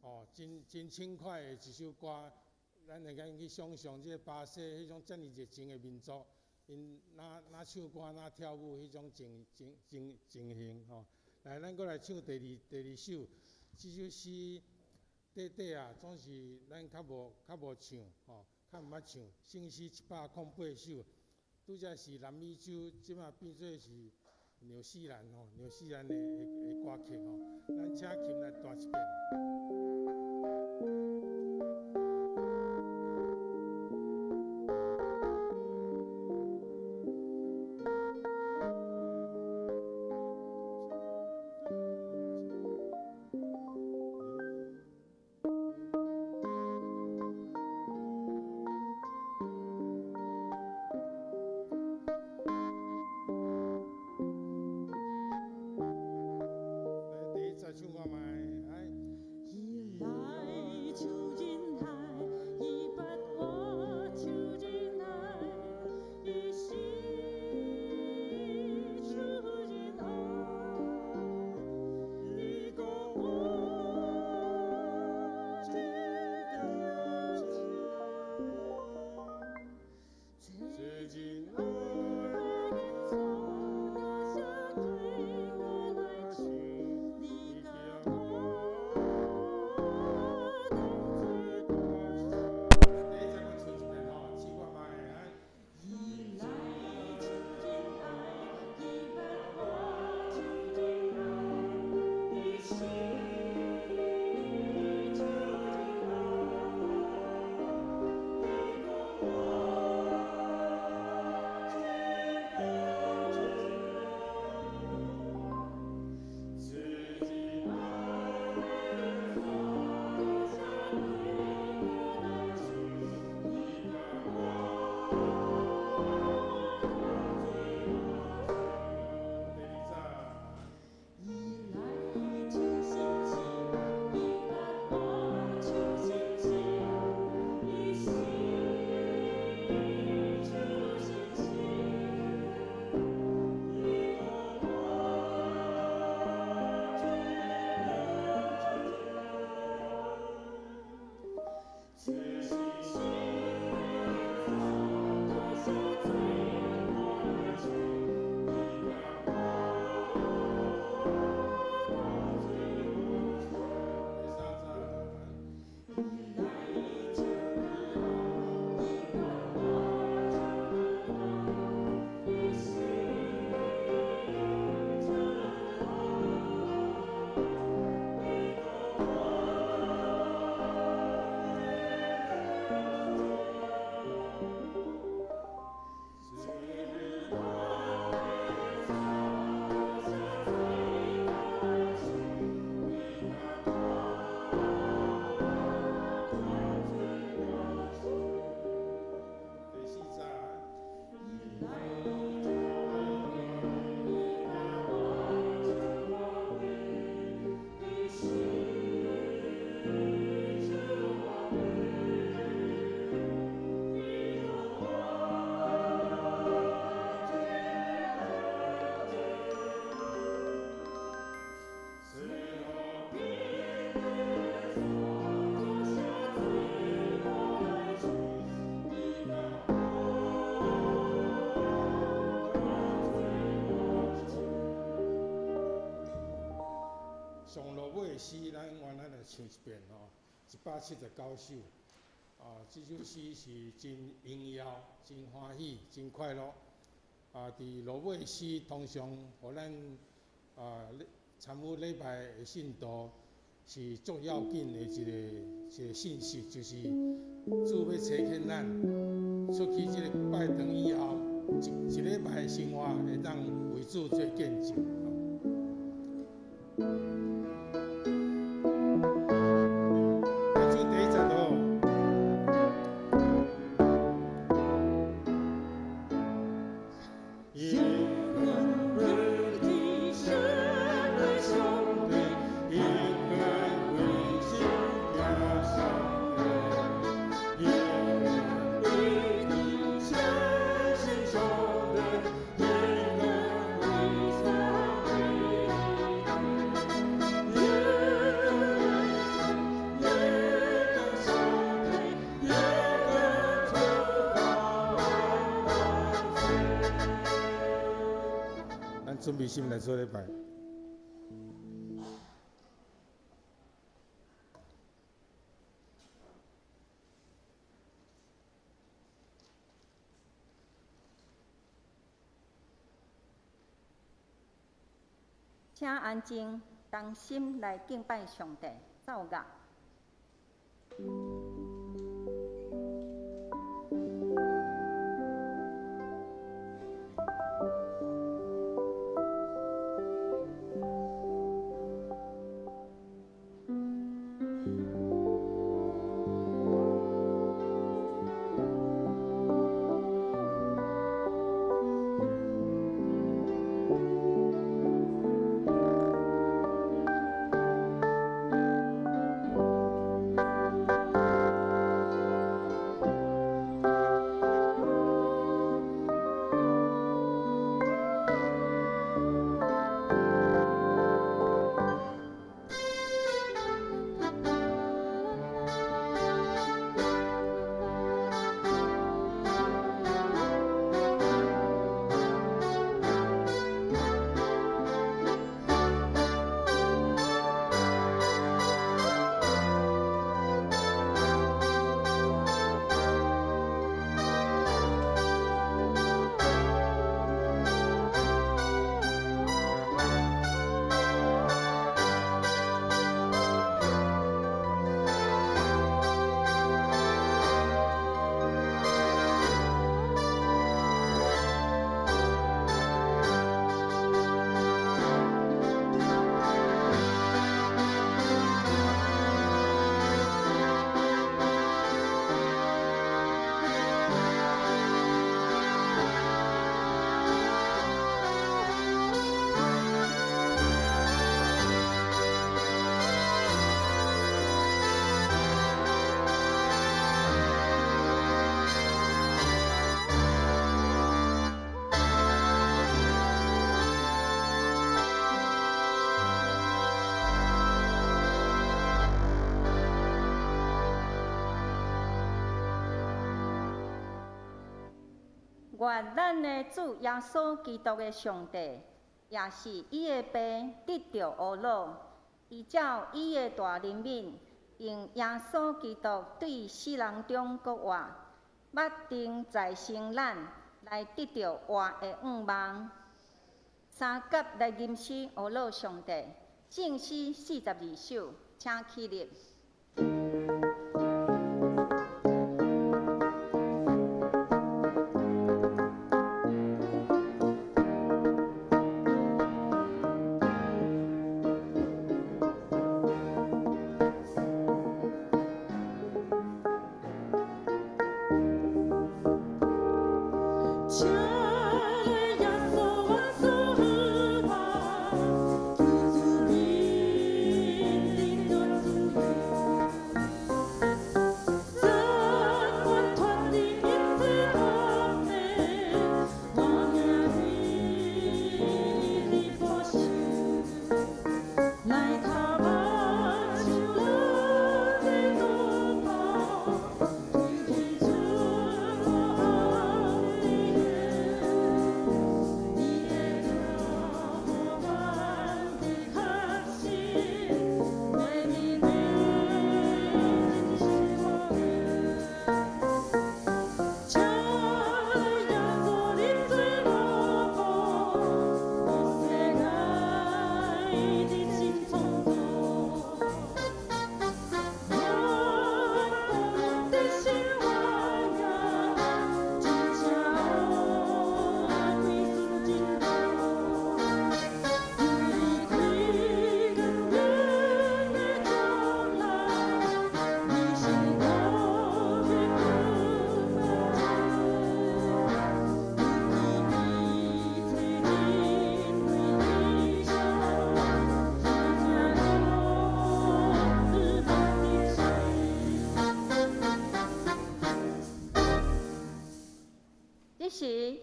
哦，真真輕快的一首歌，咱會當去想像這個巴西彼種遮爾熱情的民族，𪜶若若唱歌、若跳舞彼種情情情情形吼。來，咱閣來唱第二首，這首詩短短啊，總是咱較無唱吼，較毋捌唱。聖詩108首，拄才是南美洲，這馬變做是紐西蘭吼，紐西蘭的歌曲吼，咱請琴來彈一遍。來，第一節唱看覓，來。伊來求仁愛，伊捌我求仁愛，伊是求仁愛，伊顧我這條這仁愛的錯，多謝罪我來唱，你共我當做第一節閣唱一遍吼，試看覓，來。伊來求仁愛，伊捌我求仁愛，伊是求仁愛，伊顧我這條這仁愛的錯，多謝罪我來唱，你共我當做第二節。伊來求信實，伊捌我求信實，伊是求信實，伊顧我這這信實的錯，多謝罪我來唱，你共我當做第三節。伊來求恩愛，伊捌我求恩愛，伊是求恩愛，伊顧我這恩愛的錯，多謝罪我來唱，你共我當做第四節。伊來求恩惠，伊捌我求恩惠，伊是求恩惠，伊顧我這這予的錯，多謝罪我來唱，你共我當做上落尾的詩，咱原來來唱一遍吼，179首。啊，這首詩是真榮耀、真歡喜、真快樂。啊，佇落尾詩通常予咱啊參與禮拜的信徒是足要緊的一個信息，就是主欲差遣咱出去這個拜堂以後，一一禮拜的生活會當為主做見證。來唱第一節哦。永恆的神的上帝，永恆的神的上帝，永恆的神是上帝，永恆的上帝。备心来做礼拜。请安静，同心来敬拜上帝，奏乐。愿咱的主耶稣基督的上帝，也是伊的爸，得著呵咾，伊照伊的大怜悯，用耶稣基督对死人中复活，捌定再生咱，来得著活的向望。三甲来吟诗呵咾上帝，圣诗42首，请起立。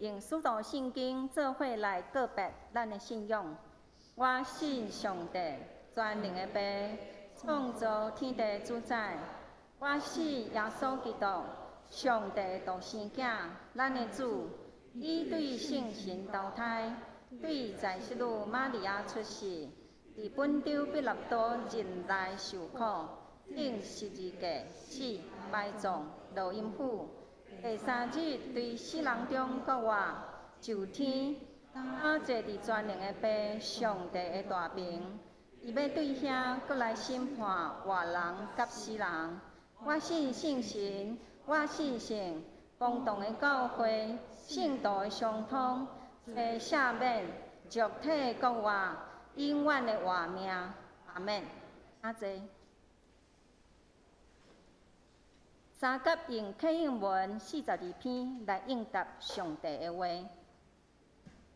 用使徒信经做伙来告别咱的信仰。我信上帝，全能的父，创造天地主宰。我信耶稣基督，上帝独生囝，咱的主。伊对圣神投胎，對載色女瑪利亞出世，佇本丟彼拉多任內受苦，釘十字架，死，埋葬，落陰府，第三日對死人中復活，上天，坐佇全能的父上帝的大爿。伊欲對遐閣來審判活人佮死人。我信聖神，我信聖公同的教會，聖徒的相通，罪赦免，肉體復活，永遠的活命。阿們。阿坐。三甲用啟應文42篇來應答上帝的話。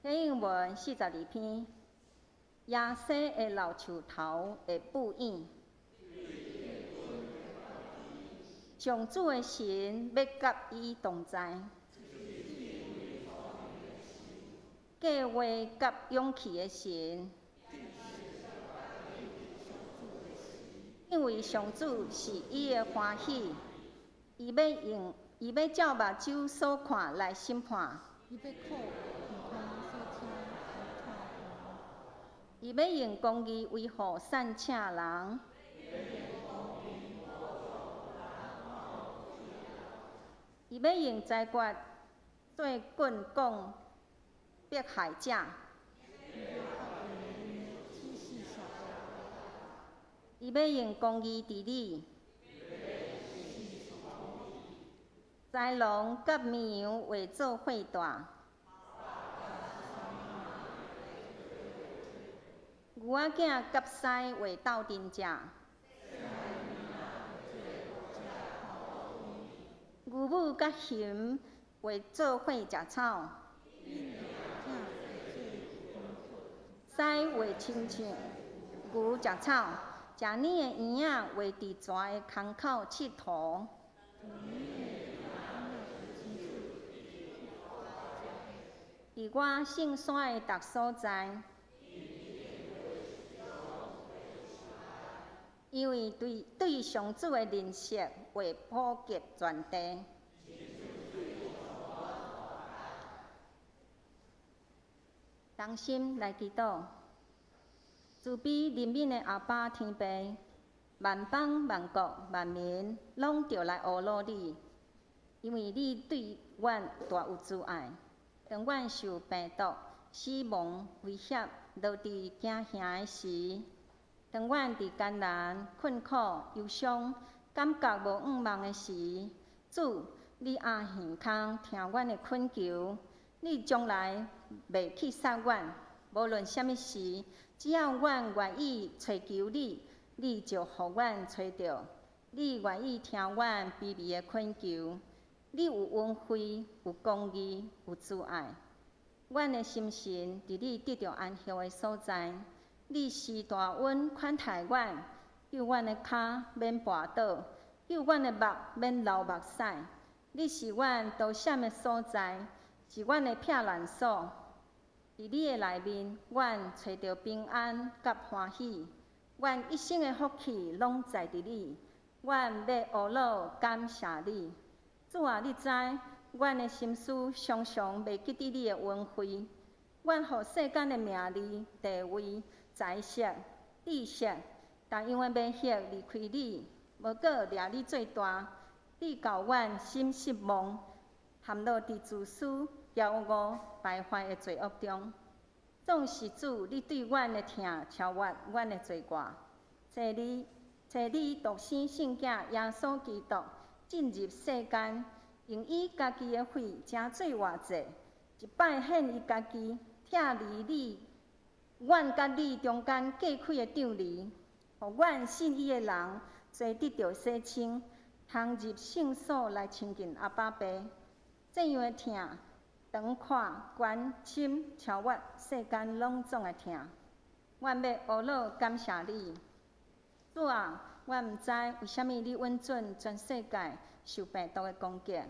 啟應文四十二篇，耶西的老樹頭會布影。上主的神欲佮伊同在，計劃佮勇氣的神，因為上主是伊的歡喜，伊欲用伊欲照目睭所看來審判。伊欲靠耳朵所聽來判斷。伊欲用公義維護散赤人。伊欲用裁決做棍摃迫害者。伊欲用公義治理。豺狼佮綿羊會做伙蹛。牛仔囝佮獅會鬥陣食。牛母佮熊會做伙食草。獅會親像牛食草，食奶的嬰仔會佇蛇的空口𨑨迌。佇我聖山的逐所在。因為對對上主的認識會普及全地。同心來祈禱，慈悲憐憫的阿爸天父，萬邦萬國萬民攏著來呵咾你，因為你對阮大有慈愛。當阮受病毒、死亡威脅，落佇驚嚇的時，當阮佇艱難、困苦、憂傷，感覺無向望的時，主，你掩耳空聽阮的懇求，你從來袂棄殺阮，無論啥物時，只要阮願意揣求你，你就予阮揣著。你願意聽阮卑微的懇求，你有恩惠，有公義，有慈愛。阮的心神佇你得著安息的所在。你施大恩寬待阮，救阮的跤免跋倒，救阮的目免流目屎。你是阮逃險的所在，是阮的避難所。佇你的內面，阮揣著平安佮歡喜。阮一生的福氣攏在佇你。阮欲呵咾感謝你，主啊，你知阮的心思常常袂記得你的恩惠。阮予世間的名利、地位、財色、知識，逐樣的迷惑離開你，無閣掠你做大，你予阮心失望，陷落佇自私、驕傲、敗壞的罪惡中。總是主，你對阮的疼超越阮的罪過。差你，差你獨生聖子耶穌基督進入世間，用伊家己的血成做活祭，一擺獻伊家己，拆離你。阮佮你中間隔開的障離，予阮信伊的人，濟得著洗清，通入聖所來親近阿爸父。這樣的疼，長闊、懸深，超越世間攏總的疼。阮欲呵咾感謝你，主啊，阮毋知為啥物你允准全世界受病毒的攻擊，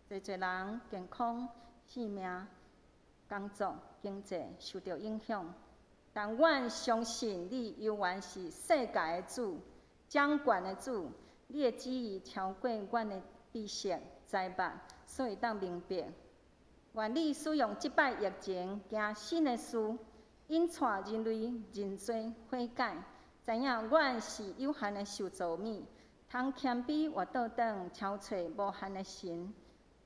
濟濟人健康、性命、工作、經濟受著影響。但阮相信你猶原是世界的主，掌權的主。你的旨意超過阮的知識、才學，所以當明白。願你使用這擺疫情行新的事，引帶人類認罪悔改，知影阮是有限的受造物，通謙卑活倒轉，超揣無限的神。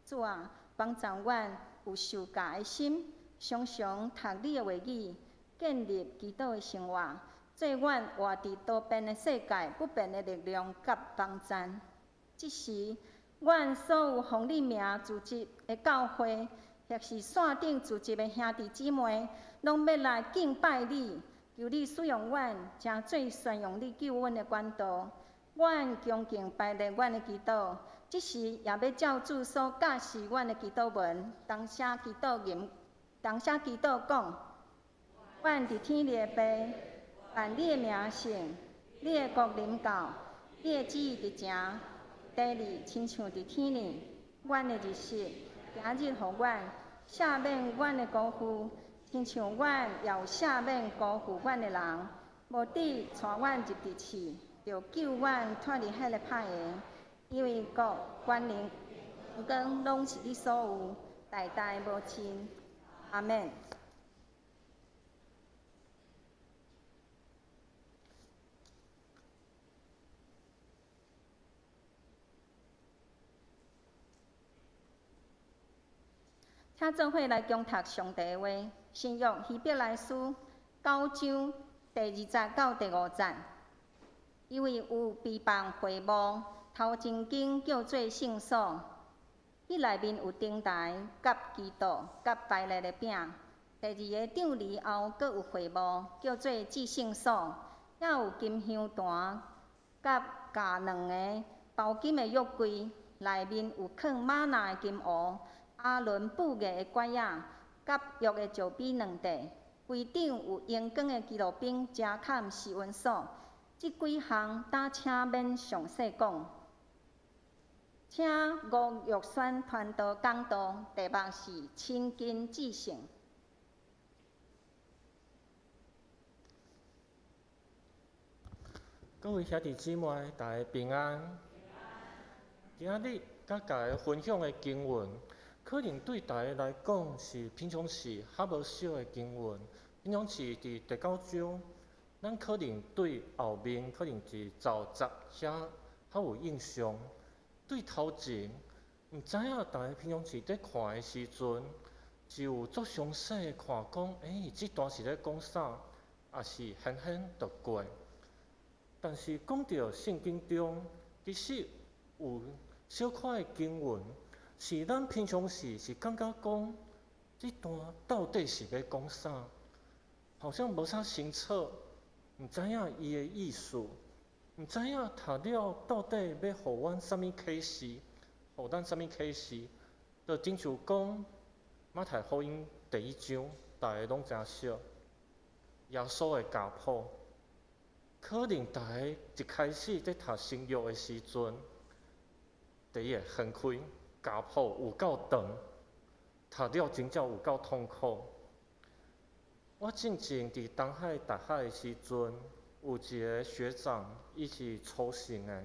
主啊，幫助阮有受教的心，常常讀你的話語，建立祈禱的生活，做阮活佇多變的世界不變的力量佮幫贊。這時，阮所有奉你名組織的教會，或是線頂組織的兄弟姊妹，攏欲來敬拜你，求你使用阮，成做宣揚你救恩的管道。阮恭敬排列阮的祈禱，這時也欲照主所教示阮的祈禱文，同聲祈禱吟，同聲祈禱講：阮佇天裡的父，願你的名聖，你的國臨到，你的旨意佇成地裡，親像佇天裡。阮的日食，今日予阮，赦免阮的辜負，親像阮也有赦免辜負阮的人。無得帶阮入佇試，著救阮脫離彼个歹的。因為國、權能、光攏是你所有，代代無盡。阿們。請做伙來恭讀上帝的話，新約希伯來書九章第二節到第五節。因為有備辦會幕，頭前間叫做聖所，彼內面有燈臺、佮基督、佮排列的餅。第二个帳籬後，閣有會幕，叫做至聖所，遐有金香壇、佮架兩个包金的約櫃，內面有囥嗎哪的金壺。亞倫布藝的拐仔，佮約的石碑兩塊，規頂有熒光的基路賓遮崁施恩所。這幾項擔請免詳細講。請吳玉萱傳道講道，題目是親近至聖。各位兄弟姊妹，大家平安。今仔日佮大家分享的經文，可能對大家來講是平常時較無熟的經文。平常時佇第九章，咱可能對後面可能是十節遐較有印象。對頭前，毋知影大家平常時佇看的時陣，是有足詳細看講，欸，這段是咧講啥，抑是輕輕就過。但是講到聖經中，其實有小可的經文，是咱平常時是感覺講，這段到底是欲講啥？好像無啥清楚，毋知影伊的意思，毋知影讀了到底欲予阮啥物啟示，予咱啥物啟示？就親像講馬太福音第一章，大家攏誠熟，耶穌的家譜。可能大家一開始佇讀新約的時陣，第一個翻開家譜有夠長，讀了真正有夠痛苦。我進前佇東海大學的時陣，有一個學長，伊是粗信的。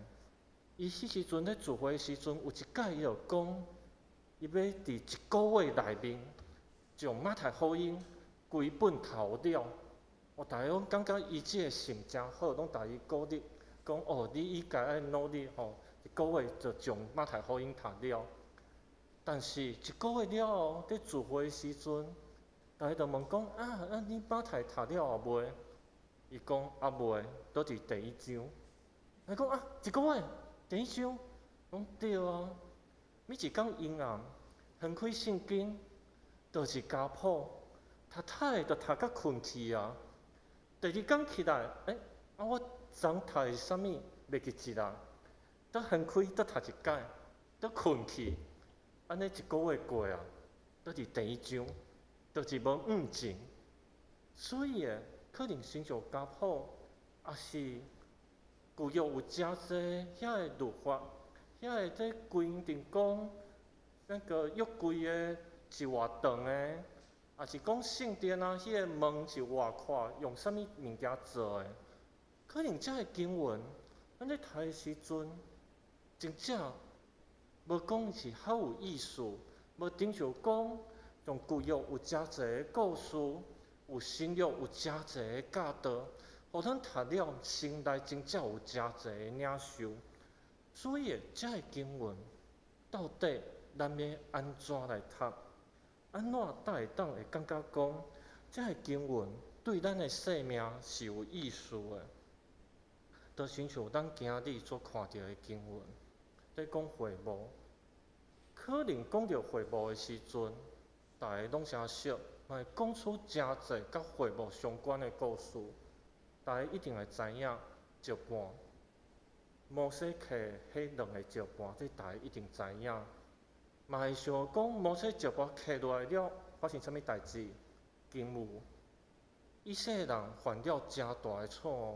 伊彼時陣咧聚會的時陣，有一擺伊就講，伊欲佇一个月內面，將馬太福音規本讀了。哦，大家攏感覺伊這个心誠好，攏共伊鼓勵，講哦，你應該愛努力吼，一个月就將馬太福音讀了。但是，一个月了後，佇聚會的時陣，大家就問講啊，啊你馬太讀了啊未？伊講猶未，倒佇第一章。伊講啊，一个月第一章，講對啊。每一工陰暗，翻開聖經，就是家譜，讀讀的就讀甲睏去啊。第二工起來，欸，啊我昨讀的是啥物？袂記得啦。閣翻開，閣讀一擺，閣睏去，按呢一个月過啊，倒佇第一章，就是無往前。所以的，可能親像家譜，抑是舊約有誠濟遐个律法，遐个這規定講，那個約櫃的是偌長的，抑是講聖殿啊，彼个門是偌闊，用啥物物件做的？可能這个經文，咱咧讀的時陣，真正無講是較有意思，無親像講從舊約有誠濟的故事，有新約有誠濟的教導，予咱讀了心內真正有誠濟的領受。所以，這个經文到底咱欲按怎來讀？按怎才會當會感覺講，這个經文對咱的生命是有意思的？就親像咱今日所看著的經文，咧講會幕。可能講著會幕的時陣，大家攏誠熟，嘛會講出誠濟佮會幕相關的故事。大家一定會知影石盤，摩西揢彼兩个石盤，這大家一定知影。嘛會想講摩西石盤揢落來了，發生啥物代誌？經文，以色列人犯了誠大的錯誤，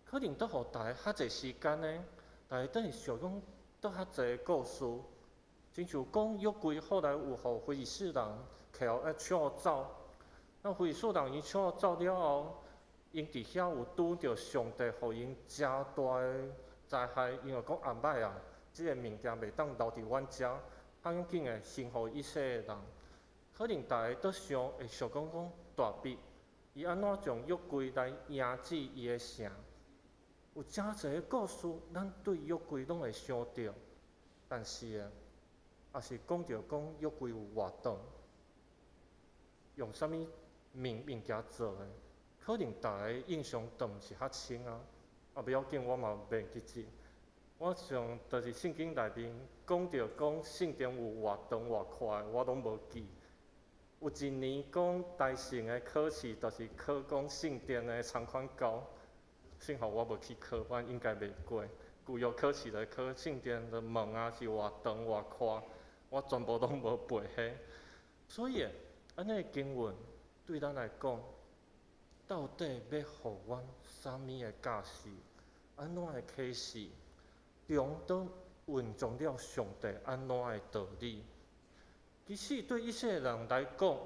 可能閣予大家較濟時間呢，大家等於想講閣較濟的故事，親像講約櫃後來有予非利士人揢予搶走，那非利士人𪜶搶走了後，𪜶佇遐有拄著上帝予𪜶誠大的災害，𪜶就講啊歹啊，這个物件袂當留佇阮遮，較要緊的先予以色列人。可能大家閣想會想講講大衛，伊按怎將約櫃來迎進伊的城？有誠濟的故事，咱對約櫃攏會想著，但是啊，也是講著講約櫃有偌長，用啥物物件做的，可能大家印象都毋是較深啊。啊，無要緊，我嘛袂記得。我上就是聖經內面講著講聖殿有偌長偌寬，我攏無記。有一年講大成的考試，就是考講聖殿的長寬高，幸好我無去考，不然應該袂過。舊約考試來考聖殿的門啊是偌長偌寬，我全部攏無背彼。所以，按呢經文對咱來講，到底欲予阮啥物的教示？按怎的啟示？中都蘊藏了上帝按怎的道理？其實對以色列人來講，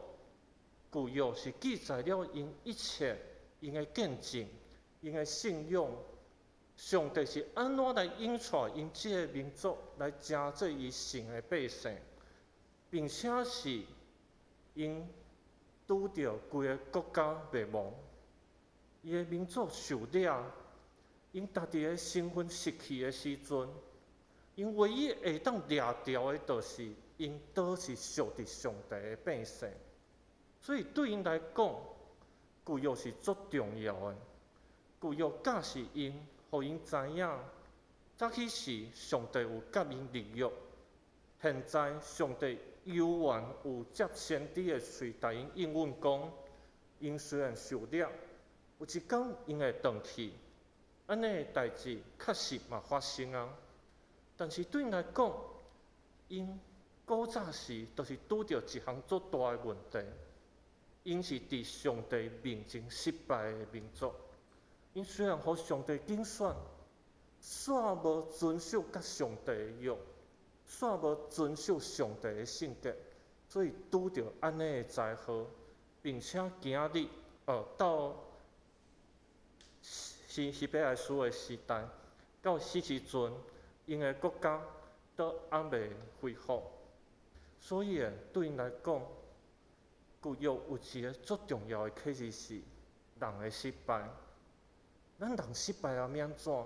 舊約是記載了𪜶一切𪜶的見證、𪜶的信仰。上帝是按怎來引帶𪜶這个民族來成做伊神的百姓，並且是𪜶拄著規个國家滅亡，伊的民族受掠，𪜶家己的身份失去的時陣，𪜶唯一會當掠牢的，就是𪜶都是屬佇上帝的百姓。所以對𪜶來講，舊約是足重要的。舊約教示𪜶，予𪜶知影，早起時上帝有佮𪜶立約，現在上帝猶原有藉先知的喙共𪜶應允講，𪜶雖然受掠，有一工𪜶會轉去。按呢的代誌確實嘛發生啊，但是對𪜶來講，𪜶古早時就是拄著一項足大的問題，𪜶是佇上帝面前失敗的民族。𪜶雖然予上帝揀選，煞無遵守佮上帝的約，煞無遵守上帝的聖潔，所以拄著按呢的災禍，並且今日到希伯來書的時代，到彼時陣，𪜶的國家都猶未恢復，所以對𪜶來講，舊約有一个足重要的啟示是人的失敗。咱人失敗啊，欲按怎？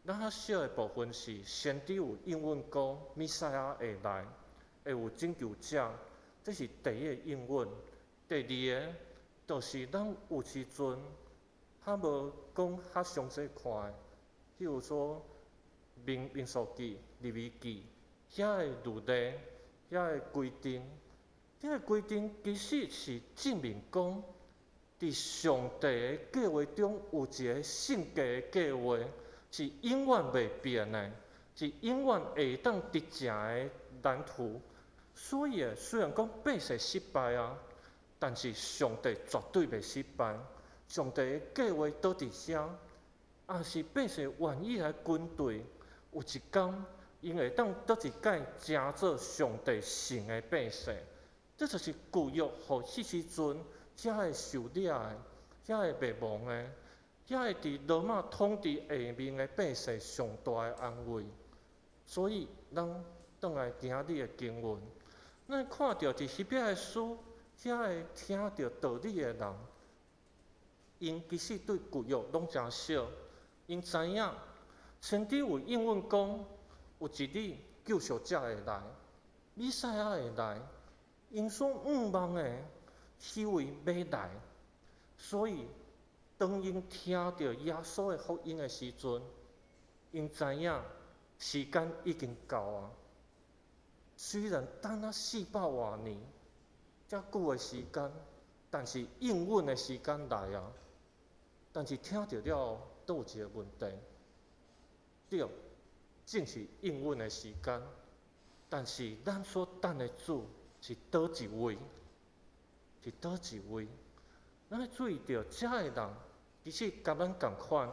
咱較少的部分是先知有應允講，彌賽亞會來，會有拯救者，這是第一個應允。第二个，就是咱有時陣較無講較詳細看的，譬如說民數記、利未記，遐个律例、遐个規定，這个規定其實是證明講，佇上帝的計劃中有一个聖潔的計劃，是永遠袂變的，是永遠會當執行的藍圖。所以，雖然講百姓失敗啊，但是上帝絕對袂失敗。上帝的計劃都佇遐，若是百姓願意來跟隨，有一工，𪜶會當倒一擺成做上帝聖的百姓。這就是舊約予彼時陣遮个受掠的、遮个滅亡的、遮个佇羅馬統治下面的百姓上大的安慰。所以，咱轉來今仔日的經文，咱看著佇希伯來書遐个聽著道理的人，𪜶其實對舊約攏誠熟，𪜶知影先知有應允講，有一日救贖者會來，彌賽亞會來，𪜶所向望的彼位欲來，所以當𪜶聽著耶穌的福音的時陣，𪜶知影時間已經到啊。雖然等啊四百外年，遮久的時間，但是應允的時間來啊。但是聽著了後，閣有一个問題，對，正是應允的時間，但是咱所等的主是佗一位？是佗一位？咱欲注意著，遮的人其實佮咱仝款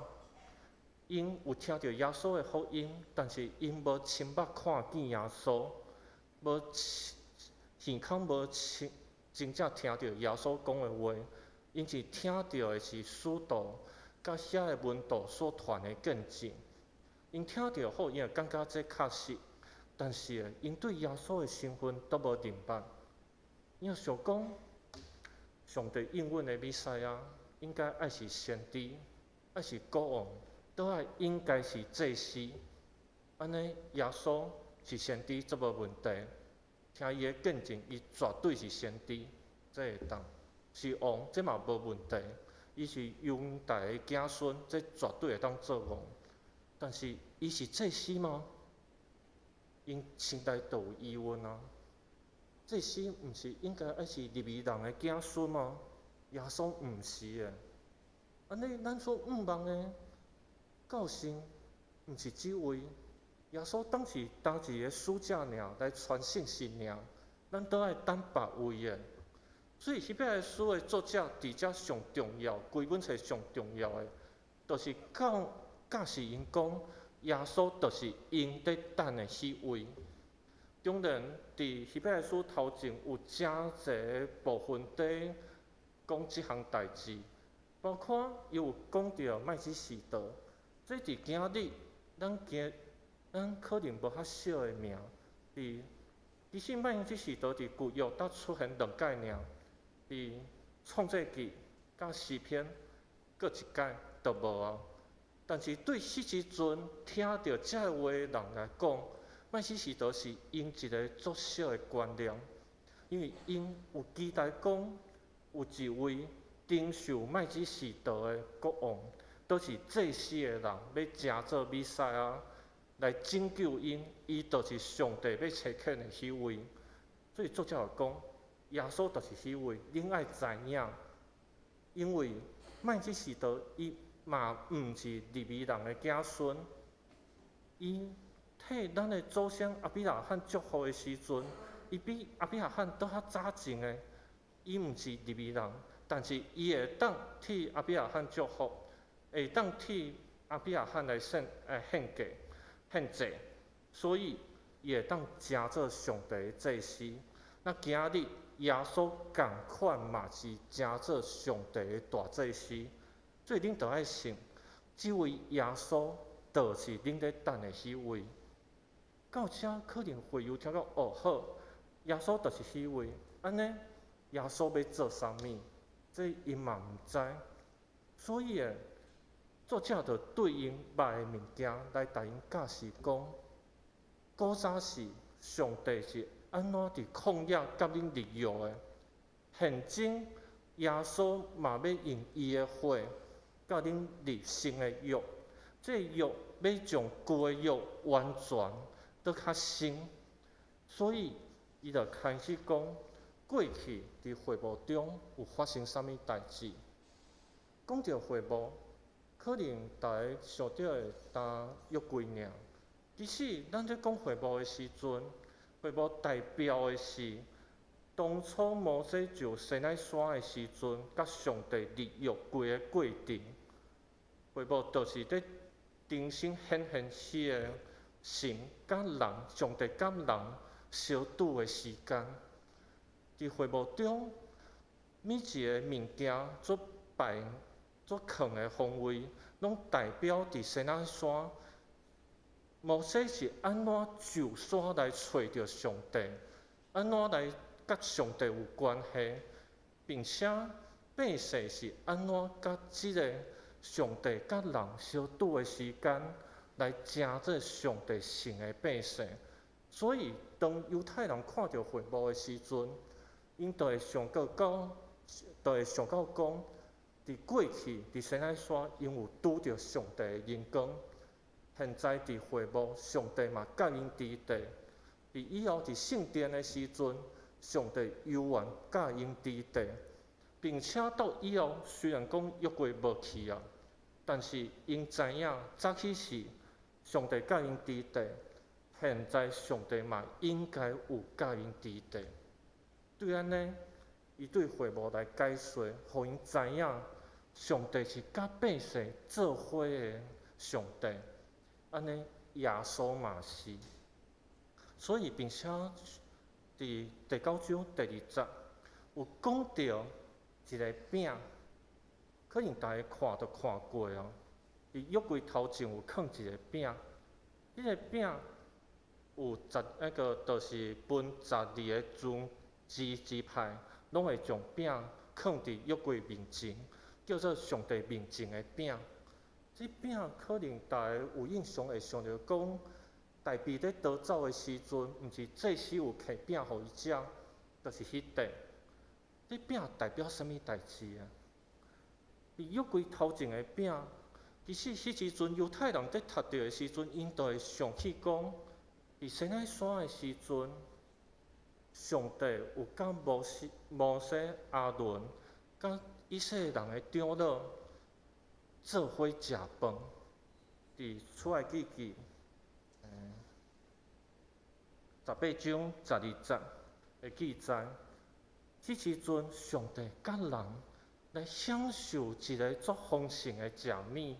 ，𪜶有聽著耶穌的福音，但是𪜶無親目看見耶穌，無耳孔無親真正聽著耶穌講的話，𪜶是聽著的是使徒佮遐个門徒所傳的見證。𪜶聽著後，𪜶會感覺這確實，但是𪜶對耶穌的身份都無認捌。𪜶想講，上帝應允的彌賽亞應該愛是先知，愛是國王，都愛應該是祭司。按呢，耶穌是先知，這無問題。聽伊的見證，伊絕對是先知，這會當。是王，這嘛無問題。伊是猶大的子孫，這絕對會當做王。但是，伊是祭司嗎？𪜶心內就有疑問啊。祭司毋是應該愛是利未人的子孫嗎？耶穌毋是的。按呢，咱所向望的救星，毋是這位。耶穌當時當一个使者爾來傳信息爾，咱都愛等別位的。所以希伯來書的作者佇遮上重要，規本冊上重要的，就是教教示𪜶講，耶穌就是𪜶佇等的彼位。當然，佇希伯來書頭前有誠濟部分佇講這項代誌，包括伊有講著麥基洗德，這佇今日咱今咱可能無較熟的名，佇其實麥基洗德佇舊約才出現兩擺爾，佇創世記佮詩篇閣一擺就無啊。但是對彼時陣聽著這个話的人來講，麥基洗德是𪜶一个足熟的觀念，因為𪜶有期待講有一位承受麥基洗德的國王，都是祭司的人，欲成做彌賽亞來拯救𪜶，伊就是上帝欲差遣的彼位。所以作者就講，耶穌就是彼位，恁愛知影，因為麥基洗德伊嘛毋是利未人的子孫，伊替咱的祖先亞比拉罕祝福的時陣，伊比亞比拉罕閣較早前的，伊毋是利未人，但是伊會當替亞比拉罕祝福，會當替亞比拉罕來獻祭獻祭，所以伊會當成做上帝的祭司。那今日耶穌仝款嘛是成做上帝的大祭司，所以恁著愛信，這位耶穌就是恁咧等的彼位。到遮可能會有聽講哦好，耶穌就是彼位，按呢耶穌欲做啥物？這𪜶嘛毋知，所以的作者就對𪜶捌的物件來共𪜶教示講，古早時上帝是按怎佇曠野佮恁立約的，現今耶穌嘛欲用伊的血佮恁立新的約，這个約欲將舊的約完全閣較新，所以伊就開始講過去佇會幕中有發生啥物代誌。講著會幕，可能逐家想著的焦約櫃爾。其實咱咧講會幕的時陣，會幕代表的是當初摩西上西奈山的時陣，佮上帝立約規个過程。會幕就是咧重新顯現彼个神佮人，上帝佮人相拄的時間。佇會幕中，每一个物件所擺、所囥的方位，攏代表佇西奈山，摩西是按怎上山來揣著上帝，按怎來佮上帝有關係，並且百姓是按怎佮這个上帝佮人相拄的時間來成做上帝聖的百姓。所以，當猶太人看著會幕的時陣，𪜶就會想過講，就會想到講，佇過去佇西奈山，𪜶有拄著上帝的榮光。現在佇會幕，上帝嘛佮𪜶佇地。佇以後佇聖殿的時陣，上帝猶原佮𪜶佇地，並且到以後，雖然講約櫃無去啊，但是𪜶知影早起時上帝佮𪜶佇地，現在上帝嘛應該有佮𪜶佇地。對按呢，伊對會幕來解說，予𪜶知影上帝是佮百姓做伙的上帝。按呢，耶穌嘛是。所以，並且佇第九章第二節有講著一个餅，可能大家看都看過哦。佇約櫃頭前有囥一个餅，彼个餅有十彼个，就是分12个族支支派，攏會將餅囥佇約櫃面前，叫做上帝面前的餅。這餅可能大家有印象會想著講，大衛咧逃走的時陣，毋是祭司有提餅予伊食，就是彼塊。這餅代表啥物代誌啊？佇約櫃頭前的餅，其實彼時陣猶太人佇讀著的時陣，𪜶就會想起講，佇西奈山的時陣，上帝有佮摩西、摩西、亞倫、佮以色列人的長老做伙食飯，佇出埃及記18章12節的記載，彼時陣上帝佮人來享受一个足豐盛的食物，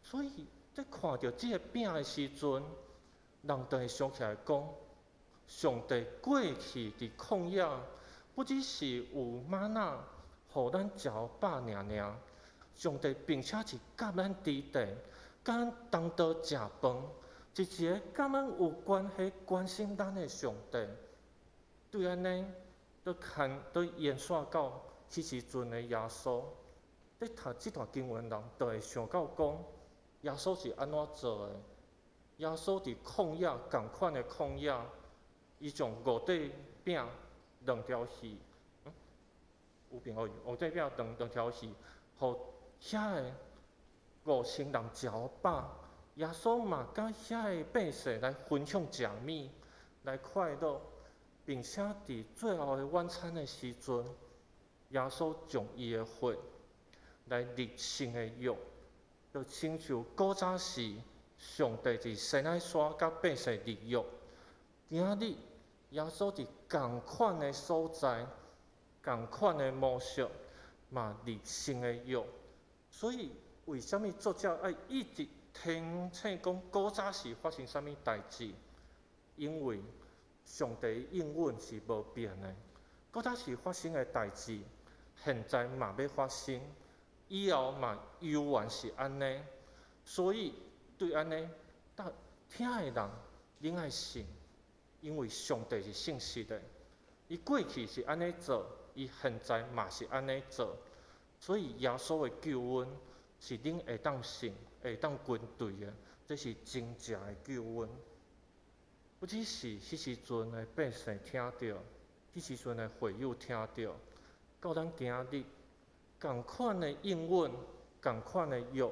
所以佇看著這个餅的時陣，人就會想起來講，上帝過去佇曠野，不只是有瑪納予咱食予飽爾爾，上帝並且是佮咱佇地，佮咱同桌食飯，是一个佮咱有關係、關心咱的上帝。對按呢，閣牽閣延續到彼時陣的耶穌，咧讀這段經文人，就會想到講，耶穌是按怎做的？耶穌佇曠野仝款的曠野，伊將五塊餅兩條魚，有餅予五塊餅兩條魚，予遐个5000人食予飽。耶穌嘛佮遐个百姓來分享食物，來快樂，並且佇最後的晚餐的時陣，耶穌將伊的血來立新的約，就親像古早時上帝佇西奈山佮百姓立約。今日耶穌佇仝款的所在、仝款的模式，嘛立新的約。所以，為啥物作者愛一直提醒講古早時發生啥物代誌？因為上帝應允是無變的。古早時發生的代誌，現在嘛欲發生，以後嘛猶原是按呢。所以對按呢，聽的人，恁愛信，因為上帝是信實的。伊過去是按呢做，伊現在嘛是按呢做。所以耶穌的救恩是恁會當信、會當跟隨的，這是真正的救恩。不只是彼時陣的百姓聽著，彼時陣的會友聽著，到咱今日，仝款的應允、仝款的約，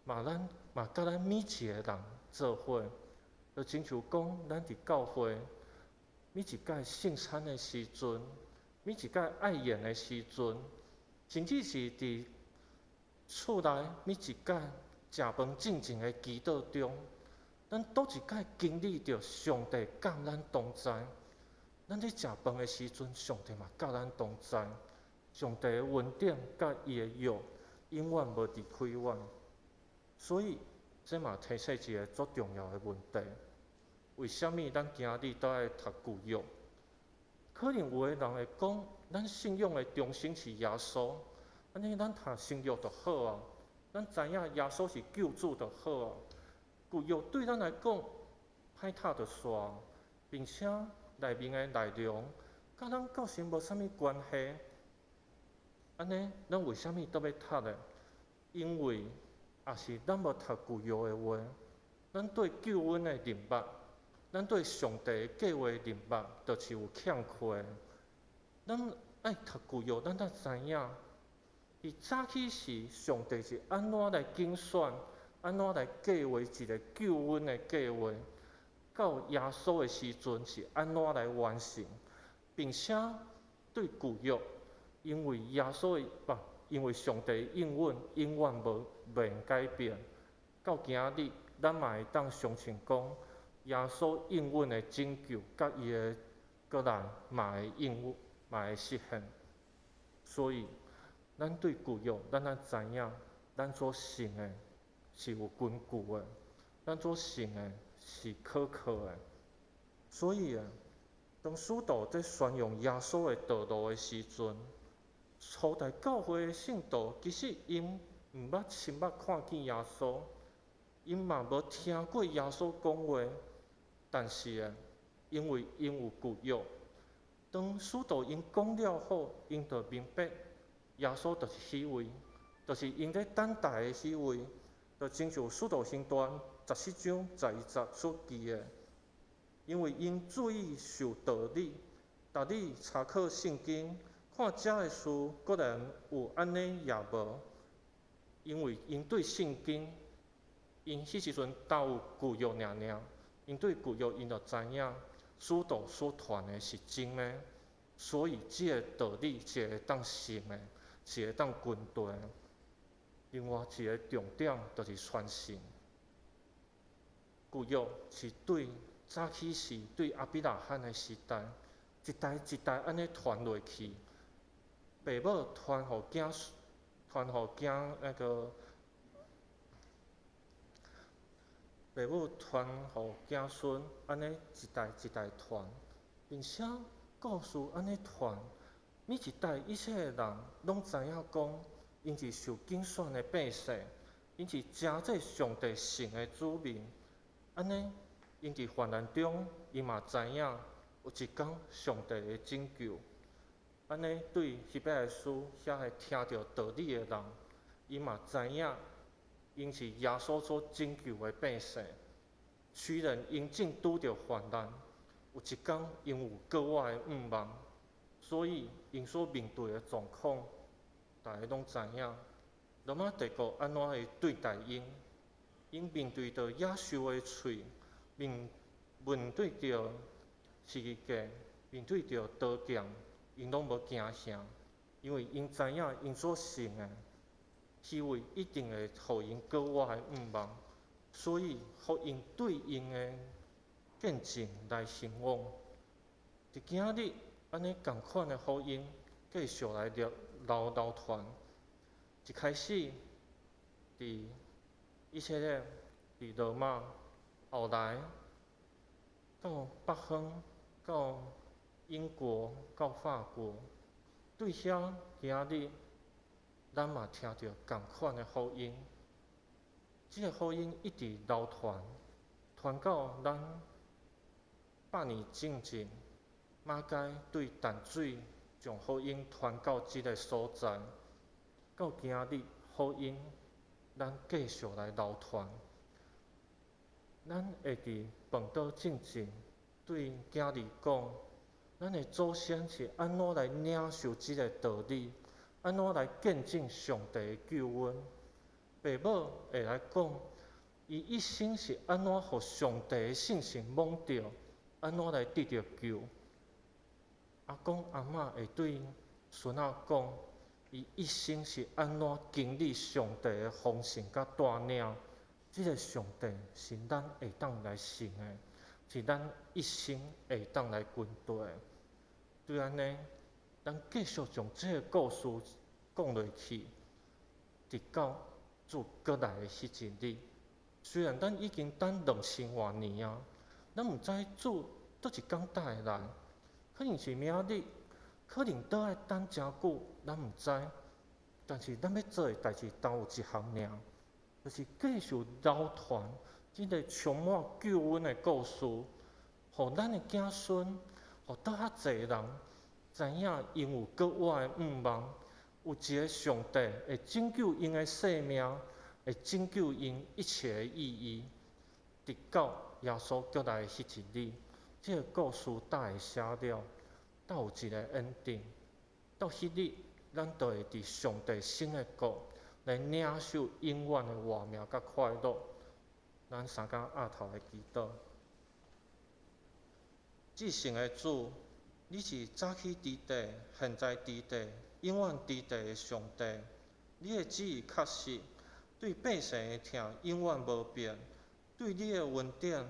嘛咱嘛佮咱每一個人做伙，就親像講，咱佇教會每一擺聖餐的時陣，每一擺愛宴的時陣，甚至是佇厝內每一擺食飯進前的祈禱中，咱佗一擺經歷著上帝佮咱同在。咱咧食飯的時陣，上帝嘛佮咱同在。上帝的恩典佮伊的約，永遠無離開阮。所以，這嘛提醒一个足重要的問題：為啥物咱今日都愛讀舊約？可能有的人會講，咱信仰的中心是耶穌，按呢咱讀新約就好啊。咱知影耶穌是救主就好啊。舊約對咱來講，歹讀就煞，並且內面的內容，佮咱個人無啥物關係。按呢，咱為啥物閣欲讀呢？因為若是咱無讀舊約的話，咱對救恩的認捌，咱對上帝的計畫認捌，就是有欠缺的。咱愛讀舊約，咱才知影，佇早起時，上帝是按怎來揀選，按怎來計畫一个救恩的計劃，到耶穌的時陣是按怎來完成，並且對舊約，因為耶穌的不，因為上帝應允永遠無袂改變。到今日，咱嘛會當相信講，耶穌應允的拯救，佮伊的閣來嘛會應允，嘛會實現。所以，咱對舊約，咱愛知影，咱所信的是有根據的，咱所信的是可靠的。所以啊，當使徒佇宣揚耶穌的道路的時陣，初代教會的信徒其實𪜶毋捌親目看見耶穌，𪜶嘛無聽過耶穌講話，但是啊，因為𪜶有舊約，當使徒𪜶講了後，𪜶就明白耶穌就是彼位，就是𪜶咧等待的彼位，就親像使徒行傳14章11節所記的，因為𪜶注意受道理，逐日查考聖經，看遮的事果然有按呢抑無，因為𪜶對聖經，𪜶彼時陣焦有舊約爾爾，𪜶對舊約𪜶就知影，使徒所傳的是真的，所以這個道理是會當信的，是會當跟隨的。另外一个重點就是傳承。舊約是對早起時對亞伯拉罕的時代，一代一代按呢傳落去，爸母傳予囝，傳予囝那个，爸母傳予子孫，按呢一代一代傳，並且故事按呢傳，每一代以色列人攏知影講，𪜶是受揀選的百姓，𪜶是成做上帝聖的子民。按呢，𪜶佇患難中，𪜶嘛知影有一工上帝會拯救。按呢，對希伯來書遐个聽著道理的人，𪜶嘛知影，𪜶是耶穌所拯救的百姓。雖然𪜶正拄著患難，有一工𪜶有閣倚的向望，所以𪜶所面對的狀況，大家攏知影。羅馬帝國按怎會對待𪜶？𪜶面對著野獸的喙，面對著十字架，面對著刀劍，𪜶攏無驚嚇，因為𪜶知影𪜶所信的，彼位一定會予𪜶閣倚的向望，所以福音對𪜶的見證來興旺。佇今日，按呢仝款的福音繼續來流傳。一開始，佇以色列，佇羅馬，後來到北方，到英國，到法國，對遐今日，咱嘛聽著仝款的福音。這个福音一直流傳，傳到咱100年進前，馬偕對淡水將福音傳到這个所在，到今日福音咱繼續來流傳。咱會佇飯桌進前對囝兒講，咱的祖先是按怎來領受這个道理，按怎來見證上帝的救恩。爸母會來講，伊一生是按怎予上帝的信心摸著，按怎來得著救。阿公阿嬤會對孫仔講，伊一生是按怎經歷上帝的豐盛佮帶領。這个上帝是咱會當來信的，是咱一生會當來跟隨的。對按呢，咱繼續將這个故事講落去，直到主閣來的彼一日。雖然咱已經等2000外年啊，咱毋知主佗一工才會來，可能是明仔日，可能閣愛等誠久，咱毋知。但是咱欲做的代誌，焦有一項爾，就是繼續流傳這个充滿救恩的故事，予咱的子孫，予倒較濟人知影𪜶有閣活的向望，有一个上帝會拯救𪜶的性命，會拯救𪜶一切的意義。直到耶穌閣來的彼一日，這个故事才會寫了，才有一个 ending。到彼日，咱就會佇上帝新的國來領受永遠的活命佮快樂。咱三工押頭來祈禱。至聖的主，你是早起佇地、現在佇地、永遠佇地的上帝。你的旨意確實，對百姓的疼永遠無變。對你的恩典，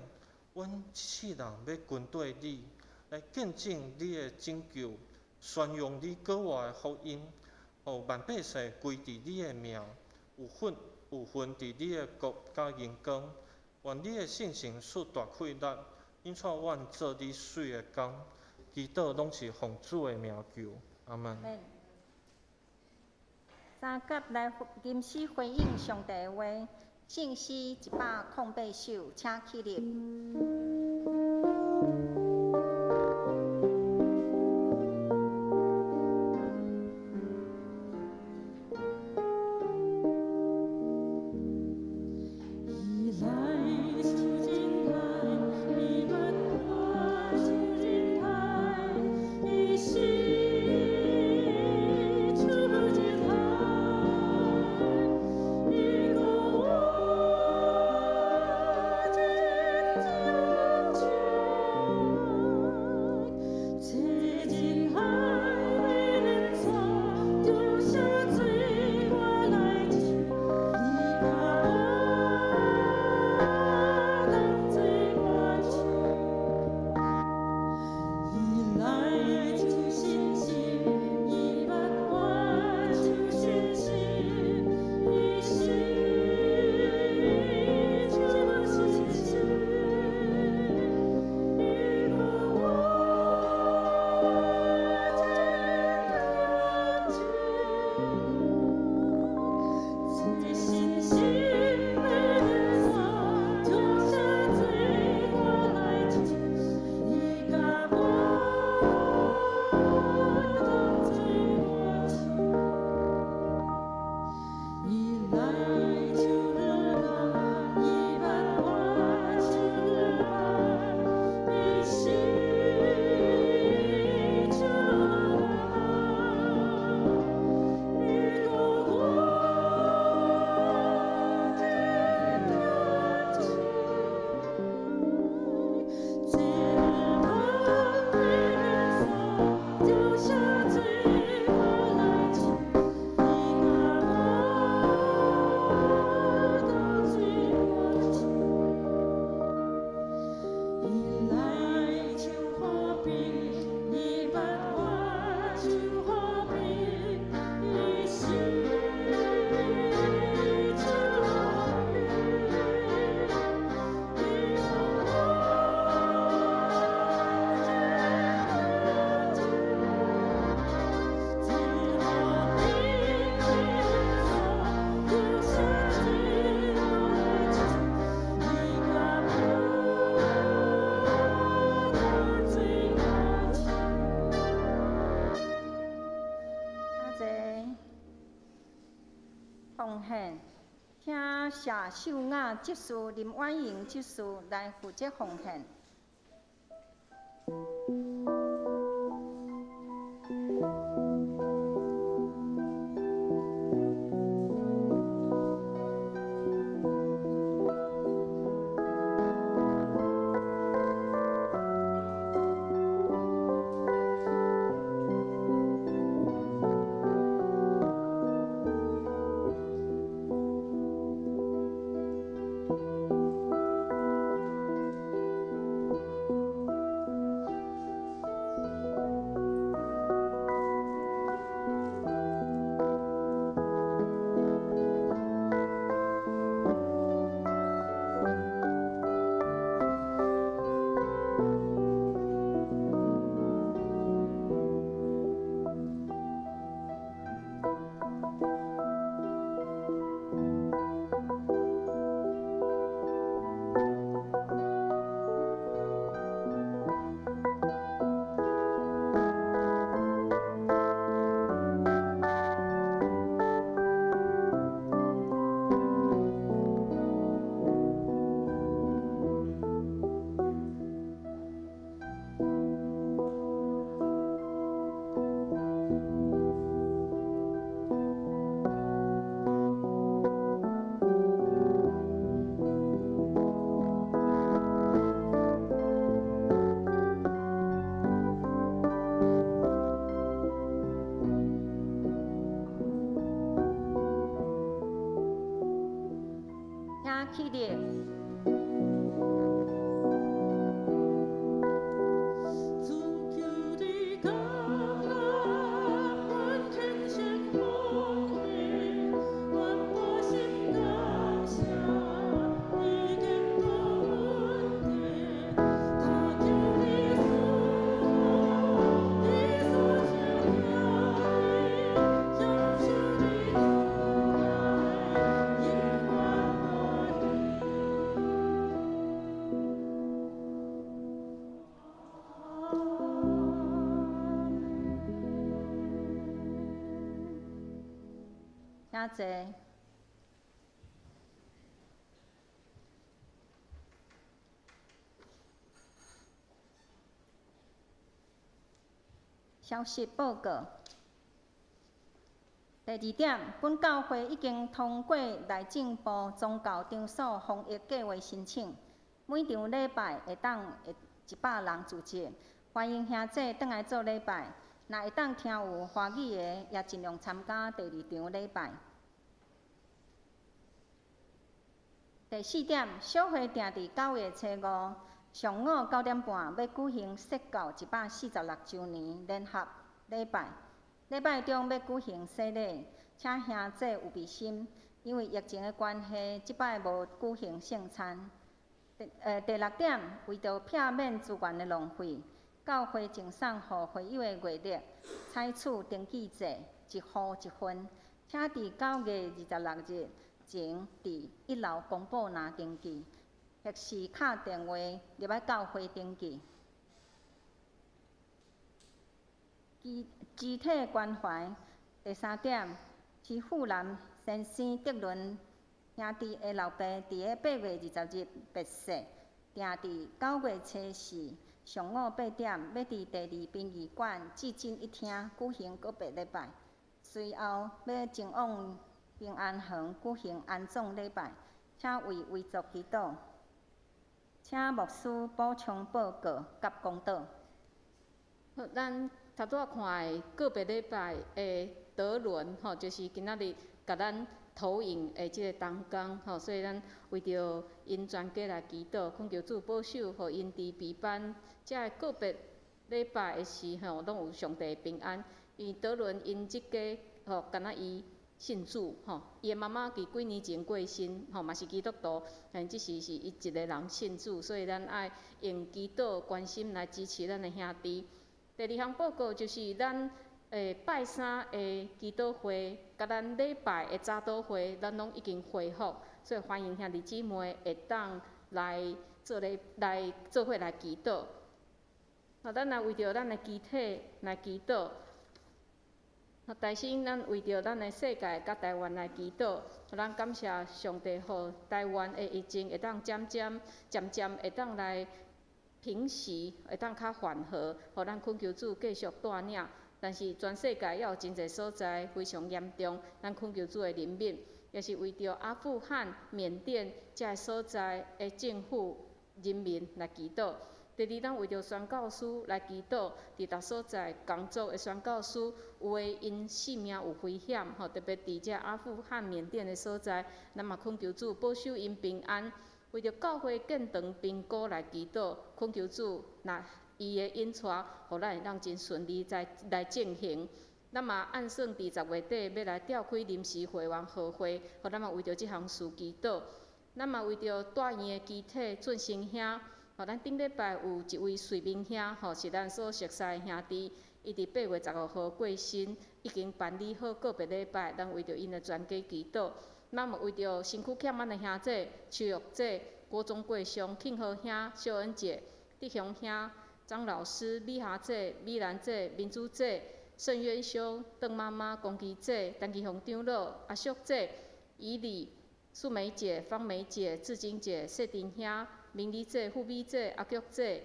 阮這世人欲跟綴你，來見證你的拯救，宣揚你閣活的福音，予萬百姓歸佇你的名，有份有份佇你的國佮榮光。願你的聖神賜大氣力，引帶阮做你媠的工。祈禱攏是奉主的名求，阿門。三甲來吟詩回應上帝的話，聖詩108首，請起立。伊來求真愛，伊捌我求真愛，伊死求真愛，伊顧我真正這真愛袂免錯，丟下罪我來救，伊共我當做我手。伊來求信心，伊捌我求信心，伊死求信心，伊顧我真正這信心袂免錯，丟下罪我來救，伊共我當做我手。伊來求愛，伊捌我求愛，伊死求愛，伊顧我真正這愛袂免錯，丟下罪我來救，伊共我當做我手。伊來求和平，伊捌我求和平，伊死求和平，伊顧我真正這和平袂免錯，丟下罪我來救，伊共我當做我手。阿濟奉獻，請謝秀雅執事林婉瑩執事來負責奉獻。伊譯。主求你降臨，阮虔誠奉獻，阮滿心感謝，已經得恩典，他求你賜福，你所請聽你，享受你慈愛，永遠歡喜。請坐。消息報告。第二點，本教會已經通過內政部宗教場所防疫計劃申請，每場禮拜會當100人聚集，歡迎兄姊轉來做禮拜。若會當聽有華語的，也盡量參加第二場禮拜。第四點，小會定佇9月初5上午9點半欲舉行釋教146週年聯合禮拜，禮拜中欲舉行洗禮，請兄姊有備心，因為疫情的關係，這擺無舉行聖餐。第六點，為著避免資源的浪費，教會贈送予會友的月曆，採取登記制，一戶一份，請佇9月26日前佇一樓公布欄登記，或是敲電話入來教會登記。肢體關懷。第三點，是富南先生德倫兄弟的老爸，佇咧8月20日別逝，定佇9月初4上午8點，欲佇第二殯儀館至真一廳舉行告別禮拜，隨後欲前往平安園舉行安葬禮拜，請為遺族祈禱。請牧師補充報告佮講道。好，咱頭拄仔看的告別禮拜的德倫吼，就是今仔日共咱投影的這個同工吼，所以咱為著𪜶全家來祈禱，懇求主保守，予𪜶佇陪伴這個告別禮拜的時吼，攏有上帝的平安。因為德倫𪜶這家吼，敢若伊信主吼，伊的媽媽佇幾年前過身吼，嘛是基督徒，但這時是伊一个人信主，所以咱愛用祈禱關心來支持咱的兄弟。第二項報告就是咱拜三的祈禱會，佮咱禮拜的早禱會，咱攏已經恢復，所以歡迎兄弟姊妹會當來做咧來做伙來祈禱。好，咱來為著咱的肢體來祈禱。好，大先咱為著咱的世界佮台灣來祈禱，咱感謝上帝，予台灣的疫情會當漸漸漸漸會當來平息，會當較緩和，予咱懇求主繼續帶領。但是全世界猶有真濟所在非常嚴重，咱懇求主的憐憫，也是為著阿富汗、緬甸這个所在的政府人民來祈禱。第二，咱為著宣教師來祈禱，佇逐所在工作的宣教師，有的𪜶性命有危險，吼，特別佇這阿富汗、緬甸的所在，咱嘛懇求主保守𪜶平安。為著教會建堂評估來祈禱，懇求主若伊的引帶，予咱會當真順利來來進行。咱嘛按算佇10月底欲來召開臨時會員合會，予咱嘛為著這項事祈禱。咱嘛為著大院的肢體俊生兄，吼，咱頂禮拜有一位瑞明兄，吼，是咱所熟似的兄弟，伊佇8月15號過身，已經辦理好告別禮拜，咱為著𪜶的全家祈禱。咱嘛為著身軀欠滿的兄姐、邱玉姐、郭忠貴兄、慶和兄、秀恩姐、德雄兄、張老師、美霞姐、美蘭姐、民主姐、盛淵兄、鄧媽媽、龚琪姐、陳其雄長老、阿淑姐、以禮、素梅姐、芳梅姐、志晶姐、謝丁兄、明麗姐、富美姐、阿菊姐、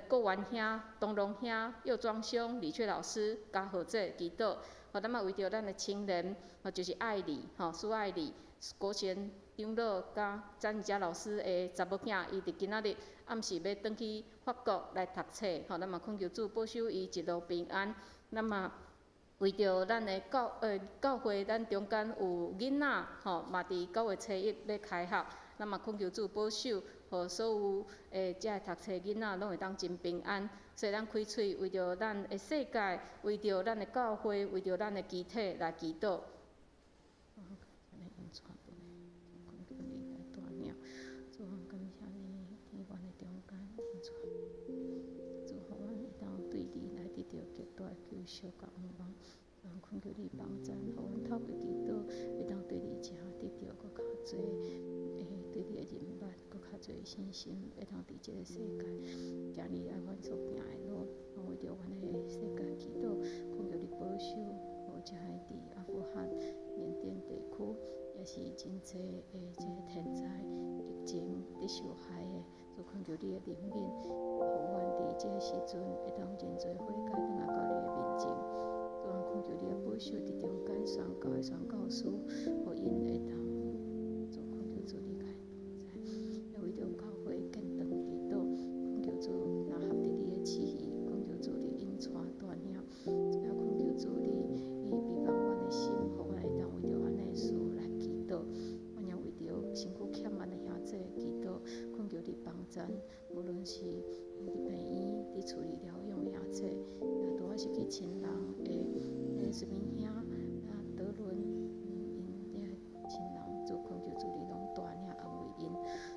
郭元兄、東龍兄、右莊兄、李雀老師、嘉豪姐祈禱。吼，咱嘛為著咱的親人，吼，就是愛麗，吼，蘇愛麗、國賢長老佮詹宜佳老師的查某囝，伊佇今仔日暗時欲轉去法國來讀冊，吼，咱嘛懇求主保守伊一路平安。咱嘛為著咱的教會，咱中間有囡仔，吼，嘛佇9月初1欲開學，咱嘛恳求主保守，予所有的遮个读册囡仔拢会当真平安。所以咱开喙为著咱的世界，为著咱的教会，为著咱的肢体来祈祷。主啊，感谢你伫阮的中间，主，主予阮会当对你来得著极大的救赎佮盼望。主啊，恳求你帮赞，予阮透过祈祷，会当对你遮得著阁较济的对你的认捌，阁较济信心，会当伫这个世界行你爱阮所行的路。为著阮的世界祈祷，恳求你保守，予遮个伫阿富汗、缅甸地区，也是真济的这个天灾、疫情伫受害的，主恳求你的怜悯，予阮伫这个时阵会当认罪悔改，转来到你的面前。主啊，恳求你的保守伫中间宣教的宣教师，予𪜶会当主恳求主你共𪜶同在，也为著教会建堂祈祷，恳求主若合伫你的旨意，恳求主你引带带领，主也恳求主你伊庇护阮的心，予阮会当为著按呢事来祈祷。阮也为著身躯欠万的兄弟祈祷，恳求你帮赞，无论是伫病院、伫厝里疗养的兄弟，也拄仔失去亲人的迄个孙明兄、啊德伦，𪜶的亲人，主恳求主你拢带领安慰𪜶，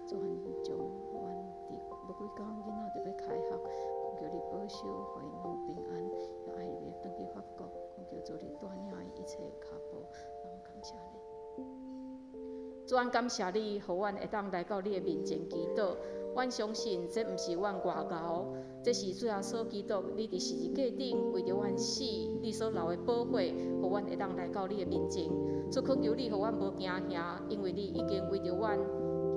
主阮将阮伫无几工囡仔就欲开学，恳求你保守，予𪜶拢平安，也爱欲转去法国，恳求主你带领𪜶一切的跤步，拢感谢你。主，阮感谢你，予阮会当来到你的面前祈祷。阮相信这毋是阮外敖，这是主耶稣基督，你伫十字架顶为著阮死，你所流的宝血，予阮会当来到你的面前。主，恳求你，予阮无惊吓，因为你已经为著阮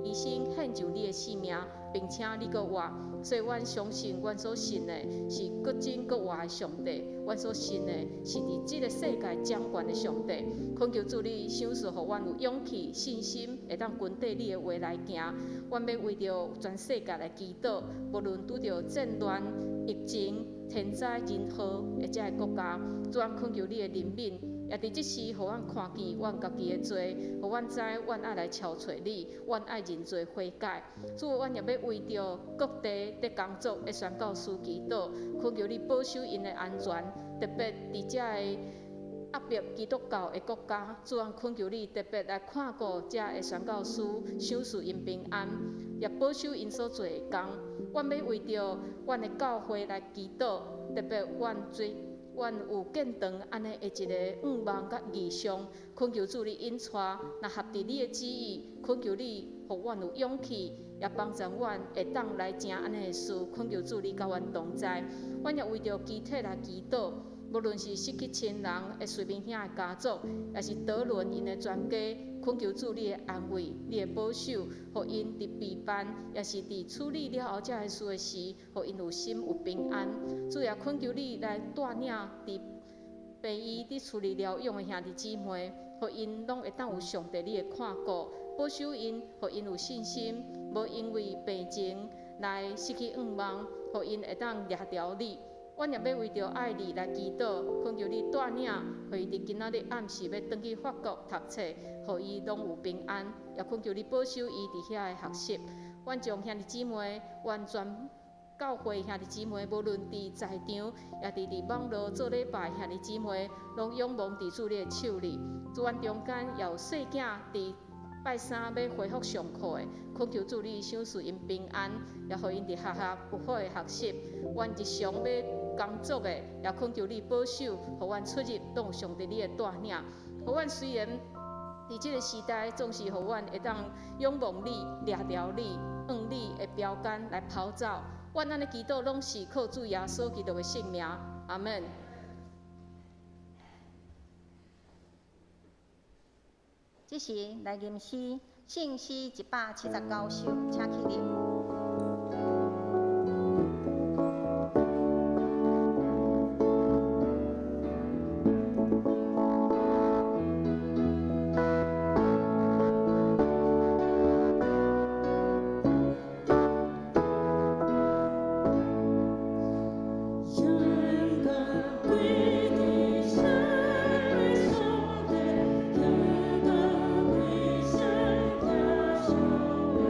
牺牲献上你的性命，并且你阁活，所以阮相信，阮所信的是阁真阁活的上帝，阮所信的是伫这个世界掌权的上帝。恳求主你赏赐，予阮有勇气、信心，会当跟缀你的话来行。阮欲为著全世界来祈祷，无论拄著战乱、疫情、天灾人祸的这个国家，主阮恳求你的怜悯。也伫这时，予阮看见阮家己的罪，予阮知阮爱来朝揣你，阮爱认罪悔改。主，阮也欲为著各地伫工作的宣教师祈祷，恳求你保守𪜶的安全，特别伫遮个压迫基督教的国家，主，阮恳求你特别来看顾遮个宣教师，赏赐𪜶平安，也保守𪜶所做的工。阮欲为著阮的教会来祈祷，特别阮最。阮有建堂按呢的一个愿望佮异象，恳求主你引带，若合伫你的旨意，恳求你予阮有勇气，也帮助阮会当来成按呢的事。恳求主你佮阮同在，阮也为著肢体来祈祷，无论是失去亲人的随明兄的家族，也是德伦𪜶的全家，恳求主你的安慰、你的保守，予𪜶伫备办，也是伫处理了后这个事的时，予𪜶有心有平安。主也恳求你来带领伫病院伫厝里疗养的兄弟姊妹，予𪜶拢会当有上帝你的看顾，保守𪜶，予𪜶有信心，无因为病情来失去愿望，予𪜶会当掠牢你。阮也欲为著爱你来祈祷，恳求你带领，予伊伫今仔日暗时欲转去法国读册，予伊拢有平安，也恳求你保守伊伫遐的学习。阮将兄弟姊妹，阮全教会兄弟姊妹，无论伫在场，也伫网路做礼拜兄弟姊妹，拢仰望伫主你的手里。主，阮中间也有细囝伫拜三欲恢复上课的，恳求主你赏赐𪜶平安，也予𪜶伫学校有好的学习。阮日常欲工作的，也恳求你保守，予阮出入拢有上帝你的带领。予阮虽然伫这个时代，总是予阮会当仰望你、掠牢你、向你的标杆来跑走。阮按呢祈祷，拢是靠主耶稣基督的圣名。阿门。这时来吟诗，圣诗179首，请起立。勇敢归的神的上帝，勇敢归神耶稣的。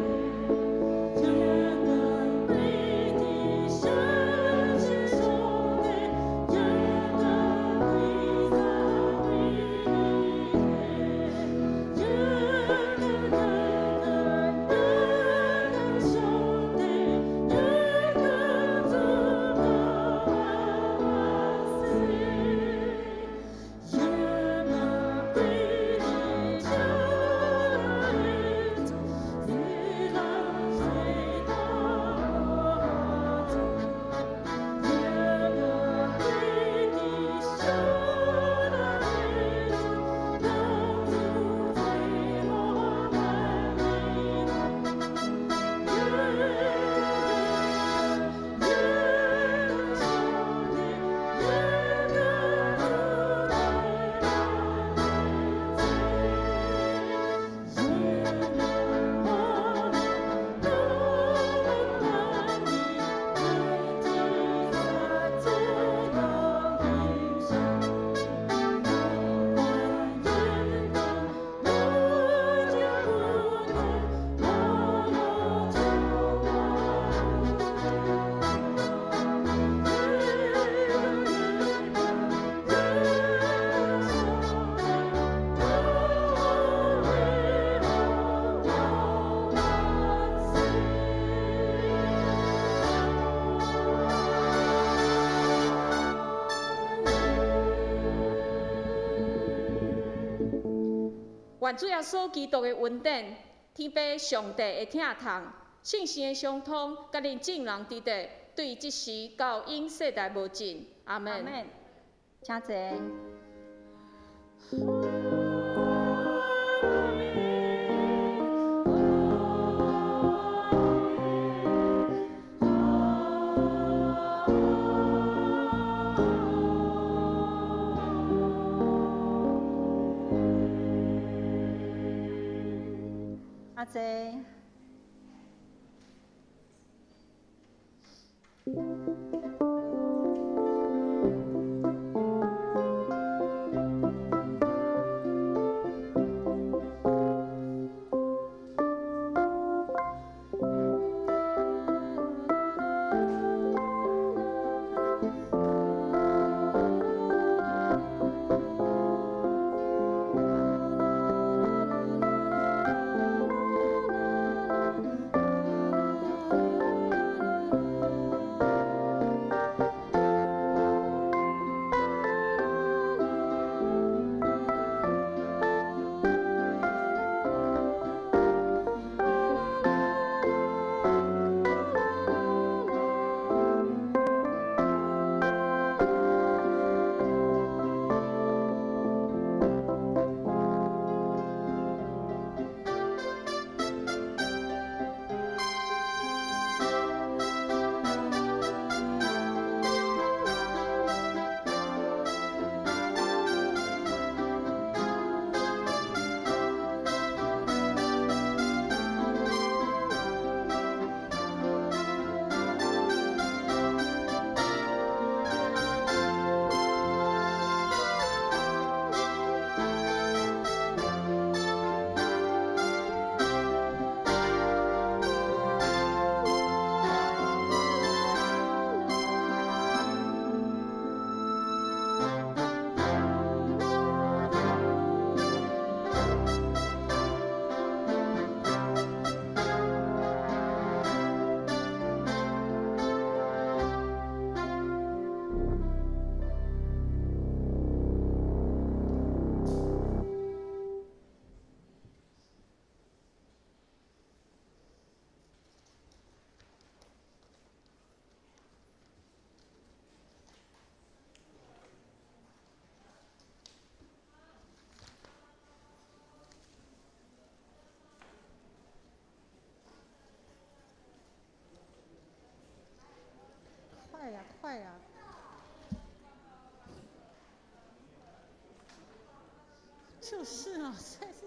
願主耶穌基督的恩典、天父上帝的疼痛、聖神的相通，佮恁眾人佇佇，對這時到永世代無盡。阿門。阿門。請坐。阿坐。快呀，快呀！就是啊，實在是